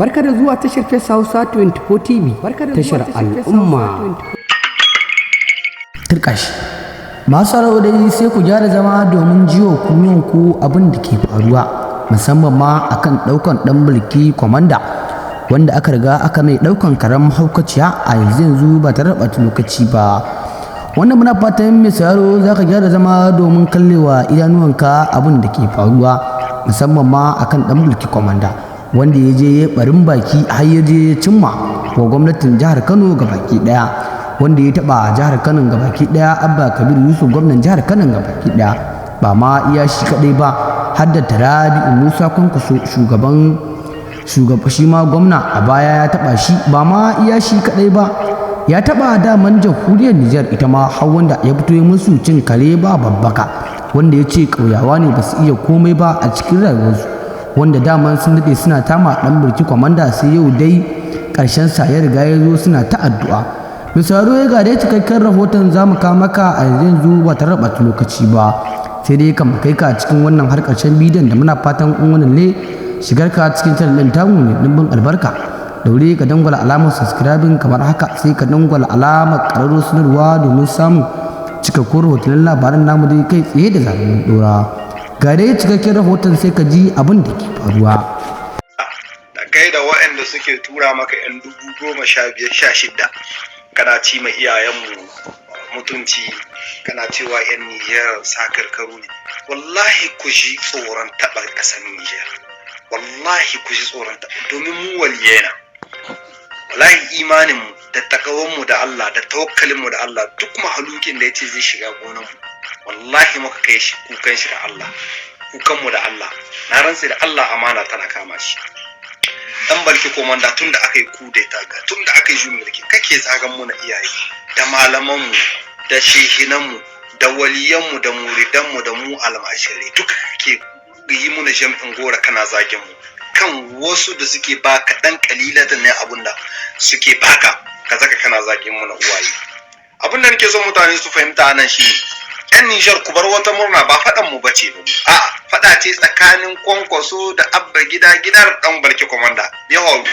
Barka da zuwa tashar Face Hausa 24 TV, tashar al'umma. Turkashi masu sauraro dai, sai ku gyara zama domin jiwo ku abin da ke faruwa, musamman ma akan daukan dan mulki kwamanda wanda aka riga aka mai daukan karen mahaukaciya a yanzu yanzu ba tare da ɓata lokaci ba. Wannan muna fatan mai sauraro za ka gyara zama domin kallewa idanuwanka abin da ke faruwa, musamman ma akan dan mulki kwamanda wanda ya je ya barin baki har ya je ya cimma wa gwamnatin jihar Kano baki daya, wanda ya taba jihar Kano baki daya, Abba Kabir Yusuf, gwamnan jihar Kano baki daya. Ba ma iya shi kadai ba, har da Rabi'u Musa Kwankwaso, shugaban shugaba, shi ma gwamna a baya ya taba shi. Ba ma iya shi kadai ba, ya taba daman jamhuriyar Nijar ita ma, har wanda ya fito ya musu cin kare ba babbaka, wanda ya ce ƙauyawa ne, ba su iya komai ba a cikin rayuwarsu, wanda daman sun daɗe suna tama ɗan burki kwamanda, sai yau dai ƙarshen sa ya riga ya zo, suna ta addu'a. Misalo ya ga dai cikakken rahoton za mu kawo maka a yanzu ba tare da ɓata lokaci ba. Sai dai kam kai ka cikin wannan har ƙarshen bidiyon da muna fatan in wannan ne shigar ka cikin channel ɗin tamu mai ɗimbin albarka, daure ka dangwala alamar subscribing kamar haka, sai ka dangwala alamar ƙararrawar sanarwa domin samun cikakkun rahotannin labaran namu dai kai tsaye da zarar mun ɗora. Ga dai cikakken rahoton, sai ka ji abin da ke faruwa. Da kai da waɗanda suke tura maka 'yan 15,000, 16, kana ci ma iyayenmu mutunci, kana cewa 'yan Nijar sakarkaru ne. Wallahi ku ji tsoron taɓa ƙasar Nijar, wallahi ku ji tsoron taɓa, domin mu waliyai na. Wallahi imaninmu da takawanmu da Allah da tawakkalinmu da Allah, duk mahalukin da ya ce zai shiga gonanmu, wallahi muka kai shi kukan shi da Allah, kukanmu da Allah, na rantse da Allah amana tana kama shi. Dan balki komanda, tun da aka yi kudeta ga, tun da aka yi juyin mulki, kake zagan mu na iyaye da malamanmu da shehinanmu da waliyanmu da muridanmu da mu almashirai duka, kake yi muna jam'in gora, kana zagin mu kan wasu da suke baka dan kalilatan ne, abun da suke baka ka zaka kana zagin mu na uwaye. Abun da nake son mutane su fahimta nan shi, yan Nijar, ku bar wata murna, ba faɗan mu bace ba, a'a, faɗa ce tsakanin Kwankwaso da Abba Gida Gidar dan Balki Komanda ya faru.